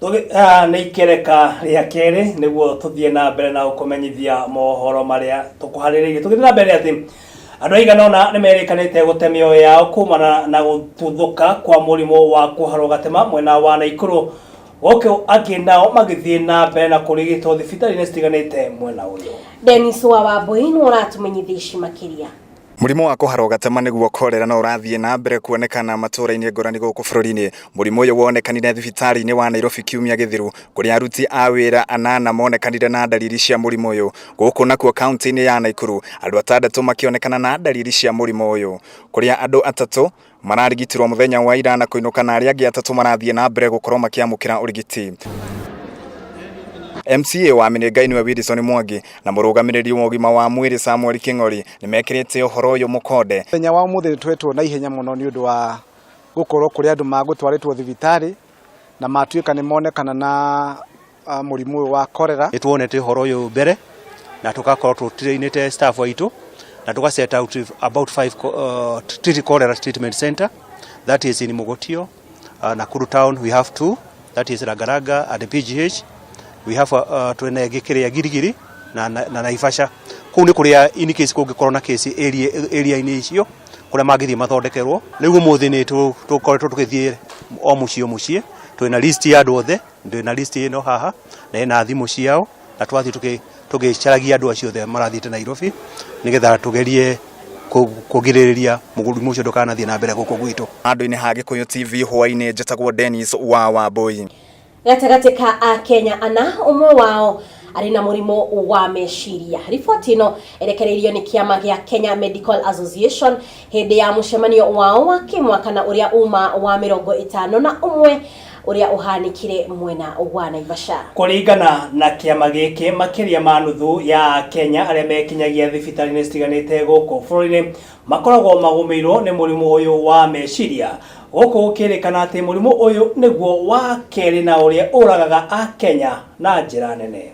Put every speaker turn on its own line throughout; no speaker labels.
Nĩ ikereka rĩa kerĩ nĩguo tũthiĩ na mbere na gũkũmenyithia mohoro marĩa tũkũharĩrĩirie. Tũgĩthiĩ na mbere atĩ andũ aigana ũna nĩ merĩkanĩte gũte mĩoyo yao kumana na gũtuthũka kwa mũrimũ wa kũharwo gatema mwena wa Naikuru, gũkũ angĩ nao magĩthiĩ na mbere na kũrigitwo thibitarĩ-inĩ citiganĩte mwena ũyũ.
Dennis wa Wambui nĩ ũratũmenyithia ici makĩria.
Mũrimũ wa kũharwo gatema nĩguo korera no ũrathiĩ na mbere kuonekana matũũra-inĩ ngũrani gũkũ bũrũri-inĩ. Mũrimũ ũyũ wonekanire thibitarĩ-inĩ wa Nairobi kiumia gĩthiru, kũrĩa aruti a wĩra 8 monekanire na ndariri cia mũrimũ ũyũ. Gũkũ nakuo kaunti-inĩ ya Naikuru, andũ 6 makĩonekana na ndariri cia mũrimũ ũyũ, kũrĩa andũ 3 mararigitirwo mũthenya wa ira na kũinũka na arĩa angĩ 3 marathiĩ na mbere gũkorwo makĩamũkĩra ũrigiti. MCA wa Menengai nĩwe Wilson Mwangi na mũrũgamĩrĩri wa ũgima wa mwĩrĩ Samuel King'ori nĩmekĩrĩte ũhoro ũyũ mũkonde.
Mũthenya wa ũmũthĩ nĩtwetwo na ihenya mũno nĩ ũndũ wa gũkorwo kũrĩ andũ magũtwarĩtwo thibitarĩ na matuĩka nĩ monekana na mũrimũ ũyũ wa korera.
Nĩ tuonete ũhoro ũyũ mbere na tũgakorwo tũtrainĩte staff aitũ na tũga set out about 5 treat cholera treatment center, that is in Mogotio, Nakuru town we have 2, that is Lagalaga and PGH. We have twĩna ĩngĩ kĩrĩa Girigiri na Naivasha. Kũu nĩ kũrĩa in case kũngĩkorwo na case area-inĩ icio kũrĩa mangĩthiĩ mathondekerwo. Rĩu ũmũthĩ nĩ tũkoretwo tũgĩthiĩ o mũciĩ o mũciĩ, twĩna list ya andũ othe, twĩna list ĩno haha na ĩna thimũ ciao, na twathiĩ tũgĩcaragia andũ acio othe marathiĩte Nairobi nĩgetha tũgerie kũgirĩrĩria mũrimũ ũcio ndũkanathiĩ na mbere gũkũ gwitũ.
Handũ-inĩ ha Gĩkũyũ TV hwaĩ-inĩ, njĩtagwo Dennis wa Wambui.
Gatagatĩ ka Akenya 4, ũmwe wao arĩ na mũrimũ wa meciria. Riboti ĩno ĩrekereirio nĩ kĩama gĩa Kenya Medical Association hĩndĩ ya mũcemanio wao wa kĩmwaka na ũrĩa uma wa 51 ũrĩa ũhanĩkire mwena wa Naivasha.
Kũringana na kĩama gĩkĩ, makĩria ma nuthu ya Akenya arĩa mekinyagia thibitarĩ-inĩ citiganĩte gũkũ bũrũri-inĩ makoragwo magũmĩirwo nĩ mũrimũ ũyũ wa meciria. Gũkũ gũkĩrĩkana atĩ mũrimũ ũyũ nĩguo wa kerĩ na ũrĩa ũragaga Akenya na njĩra nene.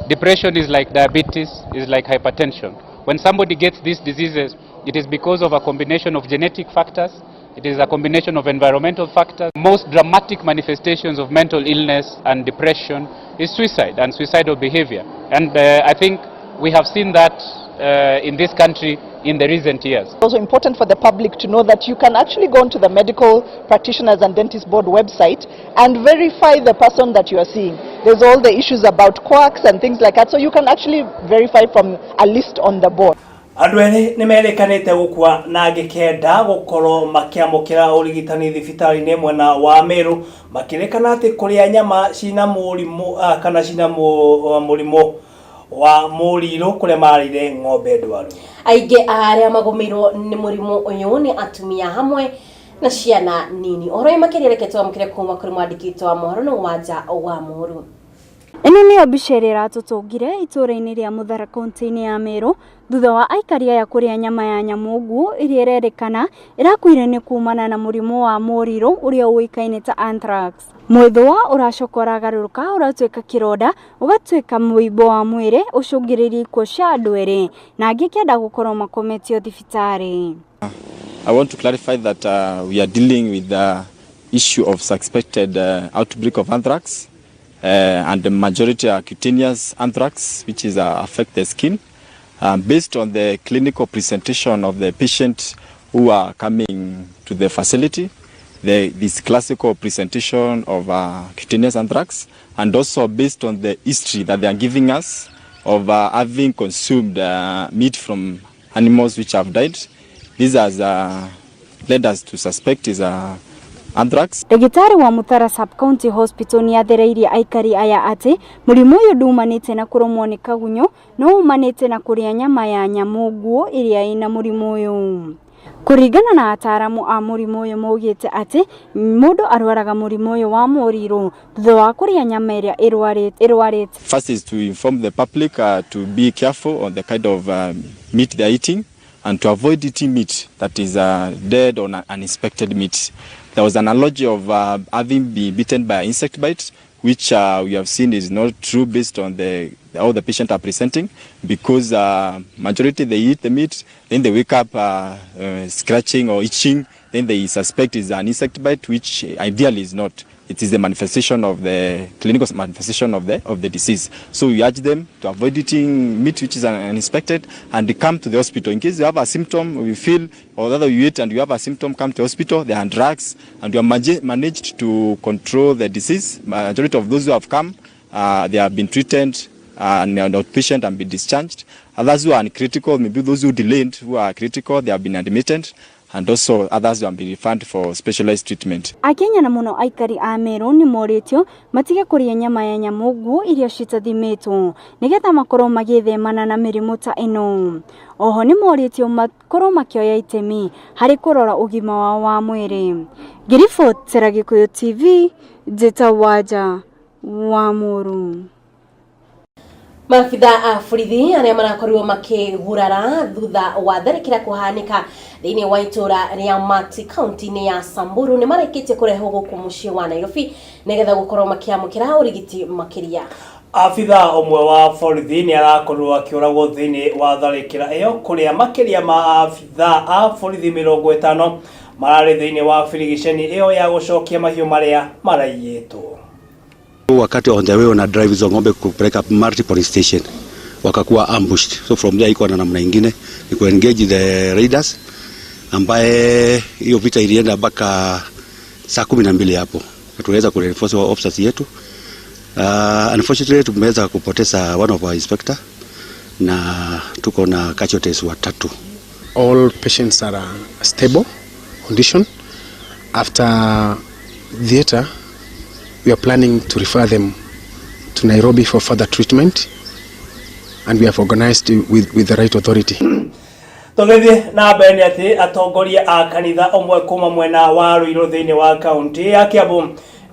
Depression is like diabetes, is like hypertension. When somebody gets these diseases, it is because of a combination of genetic factors, it is a combination of environmental factors. Most dramatic manifestations of mental illness and depression is suicide and suicidal behavior. And I think we have seen that in this country in the recent years.
It's also important for the public to know that you can actually go onto the Medical Practitioners and Dentist Board website and verify the person that you are seeing. There's all the issues about quacks and things like that, so you can actually verify from a list on the board.
Andũ erĩ nĩ merĩkanĩte gũkua na angĩ 9 gũkorwo makĩamũkĩra ũrigitani thibitarĩ-inĩ mwena wa Meru, makĩrĩkana atĩ kũrĩa nyama cina mũrimũ kana cina mũrimũ wa mũrirũ kũrĩa mararĩire ng'ombe ndwaru.
Aingĩ a arĩa magũmĩirwo nĩ mũrimũ ũyũ nĩ atumia hamwe na ciana nini. Ũhoro ũyũ makĩria reke twamũkĩre kuma kũrĩ mwandĩki witũ wa mohoro nĩ Wanja wa Mũru.
Ĩno nĩyo mbica ĩrĩa ĩratũtũngire itũũra-inĩ rĩa Mũthara kaunti-inĩ ya Meru thutha wa aikari aya kũrĩa nyama ya nyamũ nguũ ĩrĩa ĩrerĩkana ĩrakuire nĩ kumana na mũrimũ wa mũrirũ ũrĩa ũĩkaine ta anthrax. Mwĩthũa ũracoka ũragarũrũka ũratuĩka kĩronda ũgatuĩka mũimbo wa mwĩrĩ ũcũngĩrĩirie ikuũ cia andũ erĩ na angĩ 9 gũkorwo makometio thibitarĩ.
I want to clarify that we are dealing with the issue of suspected outbreak of anthrax, and the majority are cutaneous anthrax, which is affect the skin. Based on the clinical presentation of the patient who are coming to the facility, this classical presentation of cutaneous anthrax, and also based on the history that they are giving us of having consumed meat from animals which have died, this has led us to suspect is anthrax.
Ndagĩtarĩ wa Mũtara Sub-County Hospital nĩ athereirie aikari aya atĩ mũrimũ ũyũ ndumanĩte na kũrũmwo nĩ kagunyũ no umanĩte na kũrĩa nyama ya nyamũ nguũ ĩrĩa ĩna mũrimũ ũyũ. Kũringana na ataaramu a mũrimũ ũyũ maugĩte atĩ mũndũ arwaraga mũrimũ ũyũ wa mũrirũ thutha wa kũrĩa nyama ĩrĩa ĩrwarĩte.
First is to inform the public to be careful on the kind of meat they are eating and to avoid eating meat that is dead or uninspected meat. There was an analogy of having been bitten by an insect bite, which we have seen is not true based on how the patient are presenting, because majority they eat the meat, then they wake up scratching or itching, then they suspect is an insect bite, which ideally is not. It is the manifestation of the clinical manifestation of the of the disease. So we urge them to avoid eating meat which is uninspected and come to the hospital. In case you have a symptom, we feel, or rather you eat and you have a symptom, come to the hospital. There are drugs and we are managed to control the disease. Majority of those who have come, they have been treated and outpatient and been discharged. Others who are critical, maybe those who delayed, who are critical, they have been admitted. And also others will be referred for specialized treatment.
Akenya na mũno aikari a Meru nĩ morĩtio matige kũrĩa nyama ya nyamũ nguũ iria citathimĩtwo nĩgetha makorwo magĩthemana na mĩrimũ ta ĩno. Oho nĩ morĩtio makorwo makĩoya itemi harĩ kũrora ũgima wao wa mwĩrĩ. Ngĩribotera Gĩkũyũ TV, Njĩta Wanja wa Mũrũ.
Maabitha a borithi arĩa marakorirwo makĩgurara thutha wa tharĩkĩra kũhanĩka thĩinĩ wa itũra rĩa Mati kaunti-inĩ ya Samburu nĩ marĩkĩtie kũrehwo gũkũ mũciĩ wa Nairobi nĩgetha gũkorwo makĩamũkĩra ũrigiti makĩria.
Abitha ũmwe wa borithi nĩ arakorirwo akĩũragwo thĩinĩ wa tharĩkĩra ĩyo kũrĩa makĩria ma abitha a borithi 50 mararĩ thĩinĩ wa birigiceni ĩyo ya gũcokia mahiũ marĩa maraiyĩtwo.
Wakati on the way wana drive hizo ng'ombe kupeleka Marti police station wakakuwa ambushed, so from there iko na namna ingine ni ku engage the raiders, ambaye hiyo vita ilienda mpaka saa 12 hapo tuweza ku reinforce officers yetu. Unfortunately tumeweza kupoteza one of our inspector na tuko na casualties watatu.
All patients are stable condition. After theater we are planning to refer them to Nairobi for further treatment, and we have organized with the right authority.
Tũgĩthiĩ na mbere nĩ atĩ atongoria a kanitha ũmwe kuma mwena wa Ruiru thĩinĩ wa kaunti ya Kiambu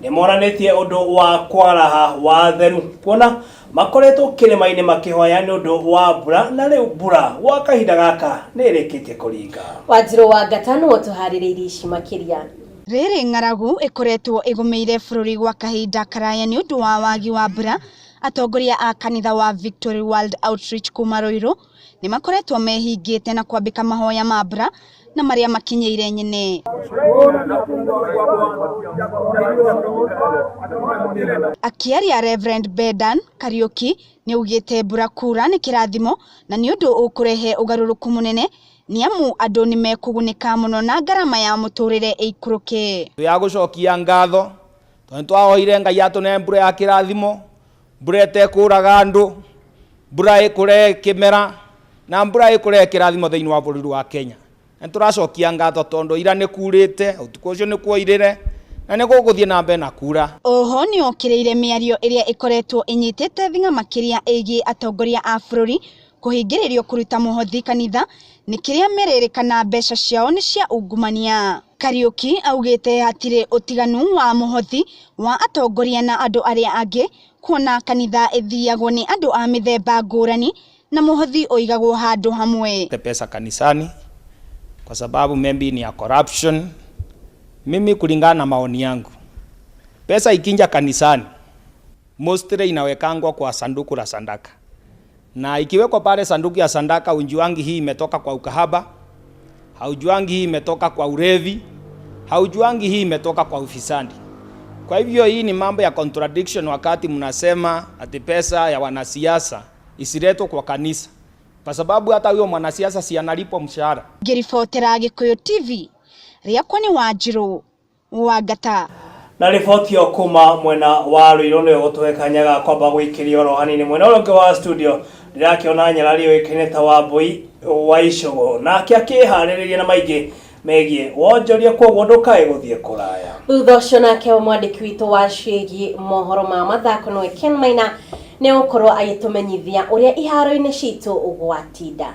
nĩ monanĩtie ũndũ wa kwaraha wa theru kuona makoretwo kĩrĩma-inĩ makĩhoya nĩ ũndũ wa mbura na rĩu mbura gwa kahinda gaka nĩ ĩrĩkĩtie kũringa.
Wanjirũ wa Ngata nĩwe ũtũharĩrĩirie ici makĩria.
Rĩrĩ ng'aragu ĩkoretwo ĩgũmĩire bũrũri gwa kahinda karaya nĩ ũndũ wa wagi wa mbura. Atongoria a kanitha wa Victory World Outreach kuma Ruiru nĩ makoretwo mehingĩte na kwambĩka mahoya ma mbura na marĩa makinyĩire nyene. Akĩaria Reverend Bedan Kariuki nĩ augĩte mbura kura nĩ kĩrathimo na nĩ ũndũ ũkũrehe ũgarũrũku mũnene nĩ amu andũ nĩ mekũgunĩka mũno na ngarama ya mũtũrĩre ĩikũrũke.
Ya gũcokia ngatho tondũ nĩtwahoire Ngai atũne mbura ya kĩrathimo, mbura ĩtekũraga andũ, mbura ĩkũrehe kĩmera na mbura ĩkũrehe kĩrathimo thĩinĩ wa bũrũri wa Kenya. Na nĩtũracokia ngatho tondũ ira nĩ kurĩte, ũtukũ ũcio nĩ kuoirĩre na nĩ gũgũthiĩ na mbere na kura.
Oho nĩ okĩrĩire mĩario ĩrĩa ĩkoretwo ĩnyitĩte thing'a makĩria ĩgiĩ atongoria a bũrũri kũhingĩrĩrio kũruta mũhothi kanitha nĩ kĩrĩa merĩrĩkana mbeca ciao nĩ cia ungumania. Kariuki augĩte hatirĩ ũtiganu wa mũhothi wa atongoria na andũ arĩa angĩ kuona kanitha ĩthiagwo nĩ andũ a mĩthemba ngũrani na mũhothi ũigagwo handũ hamwe.
Pesa kanisani kwa sababu maybe ni ya corruption. Mimi kulingana na maoni yangu, pesa ikinja kanisani mostly inawekangwa kwa sanduku la sandaka, na ikiwekwa pale sanduku ya sandaka, unjuangi hii imetoka kwa ukahaba, haujuangi hii imetoka kwa urevi, haujuangi hii imetoka kwa ufisadi. Kwa hivyo hii ni mambo ya contradiction wakati mnasema ati pesa ya wanasiasa isiletwe kwa kanisa, kwa sababu hata huyo mwanasiasa si analipwa mshahara.
Ngĩribotera Gĩkũyũ TV, rĩakwa nĩ Wanjirũ wa Ngata.
Na riboti ĩyo kuma mwena wa Ruiru nĩyo gũtũhe kanya ga kwamba gũikĩria oro hanini. Mwena ũrĩa ũngĩ wa studio ndĩrakĩona nyarari yũĩkaine ta Wambui wa Icũgũ, nake akĩharĩrĩria na maingĩ megiĩ wonjoria, kwoguo ndũkae gũthiĩ kũraya.
Thutha ũcio nake mwandĩki witũ wa ciĩgiĩ mohoro ma mathako nĩwe Ken Maina nĩ egũkorwo agĩtũmenyithia ũrĩa iharo-inĩ citũ gwatinda.